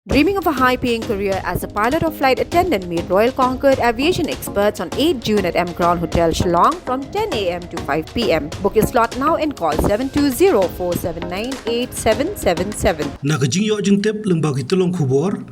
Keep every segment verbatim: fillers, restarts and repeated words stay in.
Dreaming of a high paying career as a pilot or flight attendant? Meet Royal Concord aviation experts on eighth June at M Crown Hotel, Shillong from ten a m to five p m. Book your slot now and call seven two zero four seven nine eight seven seven seven. Na ka jingïoh jingtip lyngba ki tyllong khubor,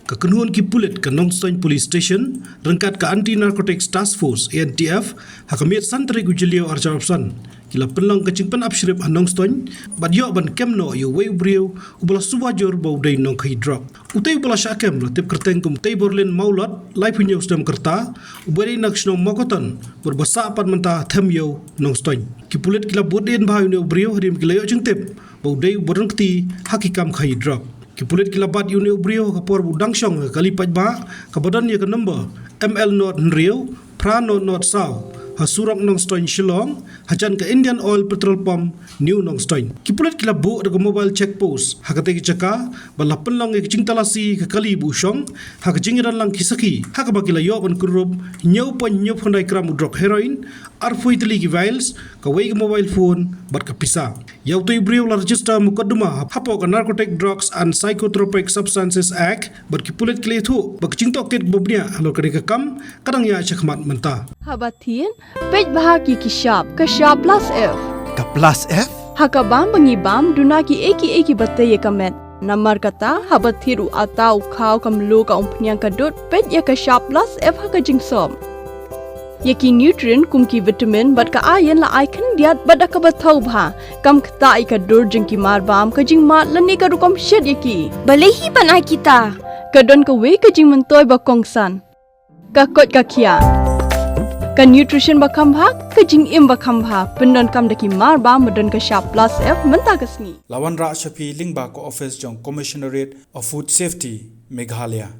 ka kynhun ki pulit ka Nongstoiñ Police Station ryngkat ka Anti Narcotics Task Force, A N T F, ha ka miet san tarik u Jylliew arhajar arphew san, ki la pynlong ka jingpynap shrip ha Nongstoiñ bad ïoh ban kem noh ïa uwei u briew uba la suba jur ba u dei nongkhaïi drok. Utei uba la shah kem la tip kyrteng kum Teiborlin Mawlot, laiphew hynñiew snem ka rta, uba dei na ka shnong Mawkaton bad uba sah pat mynta ha Themïew, Nongstoiñ. Ki pulit ki la bud dien bha ïa une u briew hadien ba ki la ïoh jingtip ba u dei uba don kti ha ki kam khaïi drok. Ki pulit ki la bat ïa une u briew ha ka por ba u dang shong ha ka kali paidbah kaba don ïa ka number M L not hynriew phra not not saw, ha surok Nongstoiñ Shillong, hajan ka Indian Oil Petrol Pump, New Nongstoiñ. Ki pulit ki la buh da ka mobile check post ha katei ka jaka bad la pynlong ïa ka jingtalasi ha ka kali ba u shong, ha ka jingïadonlang ki sakhi ha kaba ki la ïoh ban kynrup hynñiew point hynñiew phew khyndai gram u drok heroin, arphew tylli ki vials, kawei ka mobile phone bad ka pisa. Ïa utei u briew la register mukotduma hapoh ka Narcotic Drugs and Psychotropic Substances Act bad ki pulit ki la ïathuh ba ka jingtohkit kaba bniah halor kane ka kam ka dang ïaid shakhmat mynta. Haba thied, peit bha ïa ki shap, ka shap plus F. Ka plus F? Ha ka bam ba ngi bam, duna kiei kiei kiba tei ïa ka met. Namar kata, haba thied u atta, u khaw, ka mluh, ka umphniang, ka dud, peit ïa ka shap plus F ha ka jingsop. Ïa ki nutrient kum ki vitamin bad ka iron la ai khyndiat bad da kaba thaw bha. Kam ktah ïa ka dur jong ki marbam, ka jingmad lane ka rukom shet ïa ki. Balei hi ban ai kita? Ka don kawei ka jingmyntoi ba kongsan. Ka koit ka khiah. Ka nutrition ba kham bha, ka jingim ba kham bha. Pyndonkam da ki marbam ba don ka shap plus F mynta ka sngi. La wanrah sha phi lyngba ka office jong Commissionerate of Food Safety, Meghalaya.